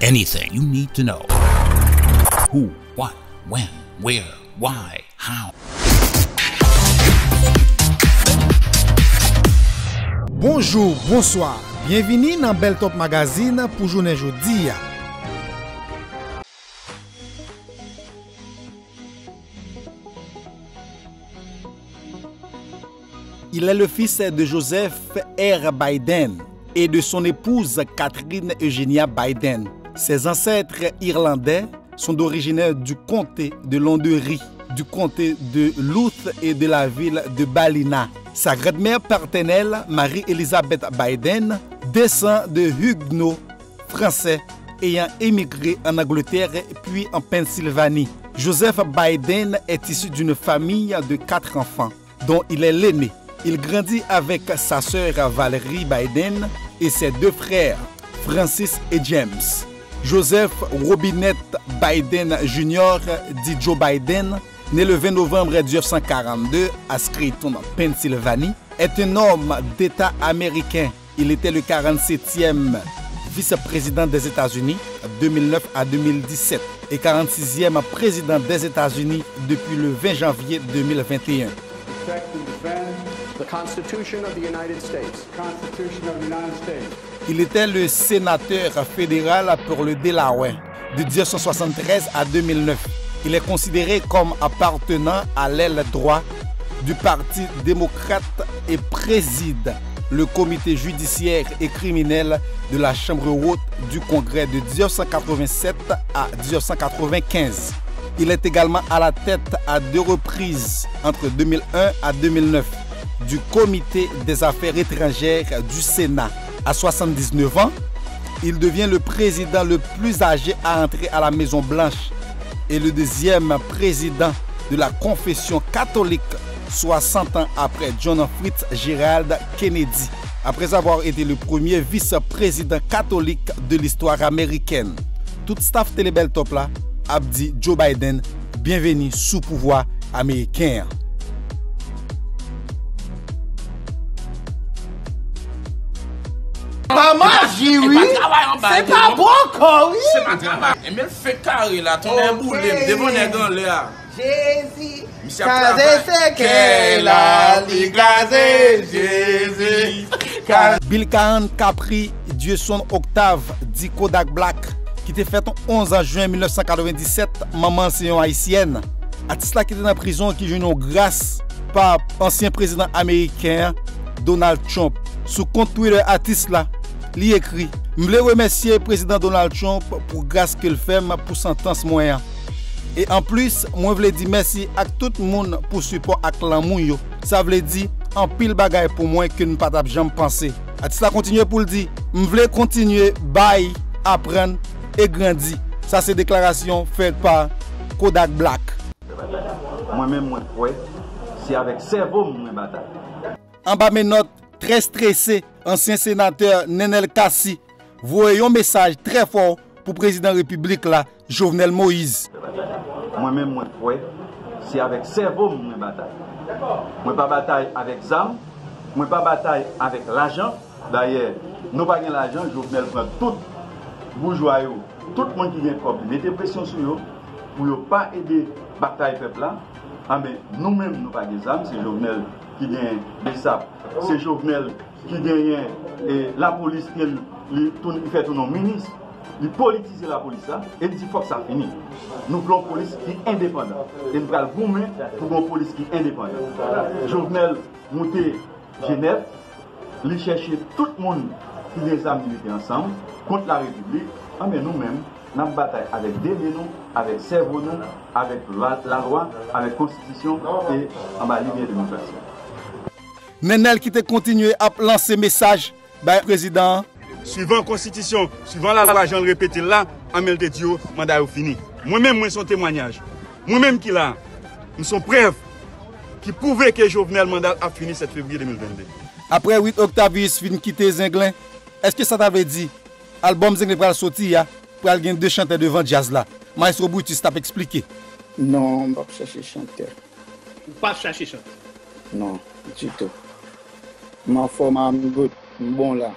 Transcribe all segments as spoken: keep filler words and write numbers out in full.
Anything you need to know. Who, what, when, where, why, how. Bonjou, bonswa. Byenvini nan Bèl Top Magazine pou jounen jodi a. Il est le fils de Joseph R. Biden et de son épouse Catherine Eugenia Biden. Ses ancêtres irlandais sont originaires du comté de Landerie, du comté de Louth et de la ville de Ballina. Sa grand-mère paternelle, Marie-Elizabeth Biden, descend de Huguenots français ayant émigré en Angleterre puis en Pennsylvanie. Joseph Biden est issu d'une famille de quatre enfants, dont il est l'aîné. Il grandit avec sa sœur Valerie Biden et ses deux frères, Francis et James. Joseph Robinette Biden Junior, dit Joe Biden, né le vingt novembre dix-neuf cent quarante-deux à Scranton, Pennsylvanie, est un homme d'État américain. Il était le quarante-septième vice-président des États-Unis de mille neuf à deux mille dix-sept et quarante-sixième président des États-Unis depuis le vingt janvier deux mille vingt et un. Protect and defend the Constitution of the United States. Constitution of the United States. Il était le sénateur fédéral pour le Delaware de dix-neuf cent soixante-treize à deux mille neuf. Il est considéré comme appartenant à l'aile droit du Parti démocrate et préside le comité judiciaire et criminel de la Chambre haute du Congrès de dix-neuf cent quatre-vingt-sept à dix-neuf cent quatre-vingt-quinze. Il est également à la tête à deux reprises, entre deux mille un à deux mille neuf, du Comité des affaires étrangères du Sénat. À soixante-dix-neuf ans, il devient le président le plus âgé à entrer à la Maison Blanche et le deuxième président de la confession catholique, soixante ans après John Fitzgerald Kennedy, après avoir été le premier vice-président catholique de l'histoire américaine. Tout staff Télé Bèl Top la ap di Joe Biden byenveni sou pouvwa ameriken an. Pa maji, wi. Se pa bòkò, wi. Se pa travay. Enben l fenk kare la, tonnè boule m, devan nèg anlè a. Jezi. Misye ap kraze sèkèy la, li kraze Jezi. Bill Cahan Capri Dieuson Octave, dit Kodak Black, ki te fèt onz jen mil nèf san katrevenndisèt, manman l se yon ayisyèn. Atis la ki te nan prizon ki jwenn yon gras pa ansyen prezidan ameriken an, Donald Trump. Sou kont Twitter atis la, li ekri: "M vle remèsye Prezidan Donald Trump pou gras ke l fè m pou santans mwen an. E anplis, mwen vle di mèsi ak tout moun pou sipò ak lanmou yo. Sa vle di anpil bagay pou mwen ke m pa t ap janm panse." Atis la kontinye pou l di: "M vle kontinye bay, aprann e grandi." Sa se deklarasyon fèt pa Kodak Black. Mwen menm, mwen kwè se avèk sèvo m mwen batay. Anba menòt, trè strese, ansyen senatè Nenel Cassy voye yon mesaj trè fò pou prezidan repiblik la, Jovenel Moïse. Mwen menm, mwen kwè se avèk sèvo m mwen batay. Mwen pa batay avèk zam, mwen pa batay avèk lajan. Dayè, nou pa gen lajan, Jovenel pran tout boujwa yo, tout moun ki gen kòb, li mete presyon sou yo pou yo pa ede batay pèp la. Anben, nou menm, nou pa gen zam, se Jovenel ki gen besap, se Jovenel ki genyen, e, lapolis ke l, li toun-, li fè tounen yon minis, li politize lapolis la, e l di fòk sa fini. Nou vle yon polis ki endepandan, e n pral goumen pou gen yon polis ki endepandan. Jovenel moute Jenèv, li chèche tout moun ki gen zam, li mete ansanm kont larepiblik. Anben, nou menm, n ap batay avèk de men nou, avèk sèvo nou, avèk lwa, lalwa, avèk konstitisyon e anba limyè demokrasi. Nenel ki te kontinye ap lanse mesaj bay prezidan an. Swivan konstitisyon, swivan lalwa jan l repete l la, anben l te di yo manda yo fini. Mwen menm, mwen se yon temwanyaj. Mwen menm ki la, m se yon prèv ki pwouve ke Jovenel manda l ap fini sèt fevriye de mil vennde. Apre Wit Octavius fin kite Zenglen, èske sa ta vle di albòm Zenglen pral soti a pral gen de chantè devan djaz la? Maestro Brutus t ap eksplike. Non, m p ap chache chantè. Ou p ap chache chantè? Non, ditou. M anfòm, I'm good. M bon la.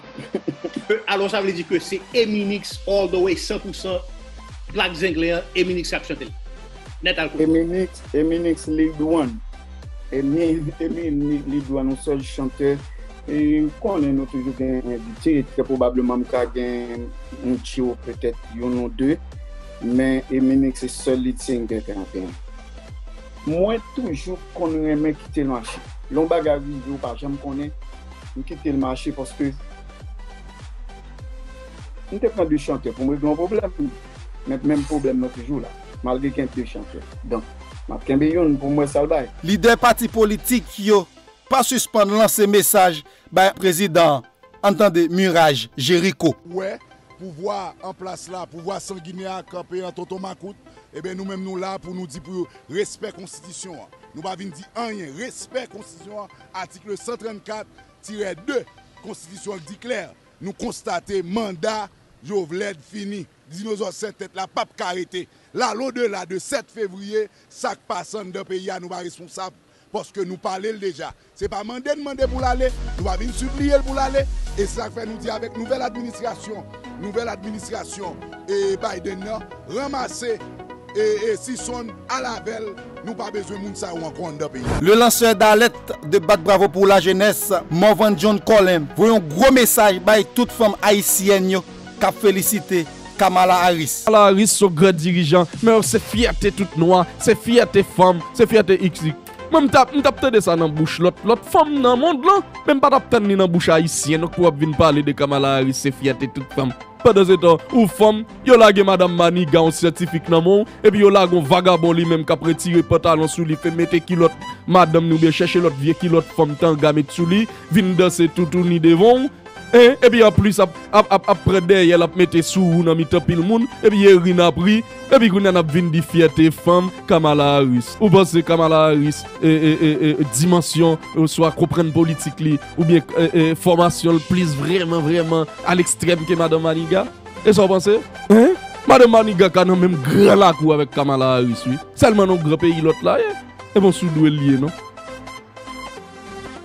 Alò, sa vle di ke se Eminix all the way, san pou san, Black Zenglen an, Eminix k ap chante l. Nèt al koupe. Eminix, Eminix Lead One. Emi, Emi Lead One, yon sèl chantè. E konnen nou toujou gen envite. Trè pwobableman, m ka gen yon tyo, petèt yon ou de. Men Eminix se sèl lead singer ke m ap gen. Mwen toujou konn renmen kite l mache. Lè yon bagay rive, ou pa janm konnen, m kite l mache paske m te pran de chantè pou m regle yon pwoblèm. Men menm pwoblèm nan toujou la. Malgre gen de chantè. Donk, m ap kenbe youn pou m wè sa l bay. Lidè pati politik yo pa sispann lanse mesaj bay prezidan an. Ann tande Miraj Jeriko. Wè, pouvwa an plas la, pouvwa sanginè a kanpe an tonton makout, ebyen nou menm nou la pou nou di pou yo respè konstitisyon an. Nou pa vin di anyen, respè konstitisyon an, atik san trannkat tirè de konstitisyon an di klè, nou konstate manda Jovenel fini. Dinozò sèt tèt la p ap ka rete. L al odela de sèt fevriye, sa k pase anndan peyi a, nou pa responsab. Paske nou pale l deja. Se pa mande n mande pou l ale, nou pa vin sipliye l pou l ale. E se sa k fè nou di avèk nouvèl administrasyon, nouvèl administrasyon e Biden nan, ranmase e, e Sison al avè l, nou pa bezwen moun sa yo ankò anndan peyi a. Le lanceur d'alerte de Bat Bravo pour la Jeunesse, Morvan John Colin, voye yon gwo mesaj bay tout fanm ayisyèn yo k ap felisite Kamala Harris. Kamala Harris se yon gran dirijan, men se fyète tout nwa, se fyète fanm, se fyète iksik. Mwen m t ap, m t ap tande sa nan bouch lòt, lòt fanm nan mond lan, men m pa t ap tann li nan bouch ayisyen, donk pou w ap vin pale de Kamala Harris, se fyète tout fanm. Pandansetan, ou fanm, yo lage madanm Maniga, yon syantifik nan men w, epi yo lage yon vagabon li menm k ap retire pantalon sou li, fè mete kilòt madanm ni oubyen chèche lòt vye kilòt fanm tanga met sou li, vin danse toutouni devan w, en, epi anplis ap, ap, ap, ap pran dèyè l ap mete sou ou nan mitan pil moun, epi Erin ap ri, epi kounye a n ap vin di fyète fanm Kamala Harris. Ou panse Kamala Harris, e, e, e, e, dimansyon, oswa konprann politik li, oubyen e, e, fòmasyon l plis vrèman, vrèman alekstrèm ke madanm Maniga? E sa w panse? Hein? Madanm Maniga ka nan menm gran lakou avèk Kamala Harris, wi. Sèlman nan yon gran peyi lòt la ye. E bon, si w dwe l ye, non?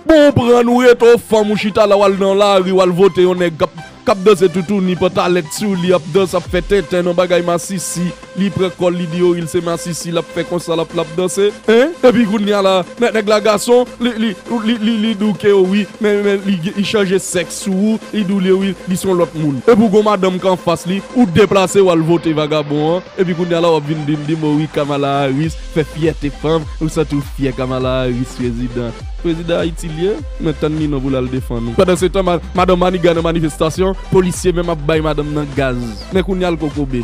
Bon, ou pran, ou rete w fanm, ou chita la, w al nan lari, w al vote yon nèg k ap, k ap danse toutouni, pantalèt sou li, ap danse, ap fè tenten nan bagay masisi, li pran kò l, li di, o, li se masisi, l ap fè konsa, l ap, l ap danse, en? Epi kounye a la, nèg, nèg la gason, li, li, li, li, li di w ke, o, wi, men, men, li, li chanje sèks sou ou, li di w, li, wi, li se yon lòt moun. Epi w gon madanm k anfas li, ou deplase, w al vote vagabon an, epi kounye a la w ap vin di m, di m, o wi, Kamala Harris fè fyète fanm, ou santi w fyè Kamala Harris prezidan. Prezidan Ayiti l ye, men tann li non pou l al defann ou. Pandansetan, ma-, madanm Maniga nan manifestasyon, polisye menm ap bay madanm nan gaz. Men kounye a l kokobe.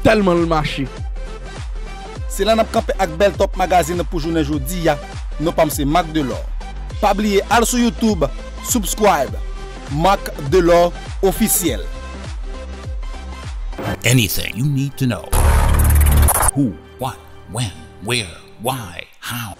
Tèlman l mache. Se la n ap kanpe ak bèl Top Magazine pou jounen jodi a. Non pa m se Marc Delor. Pa bliye al sou YouTube, subscribe, Marc Delor Officiel. Anything you need to know. Who, what, when, where, why, how.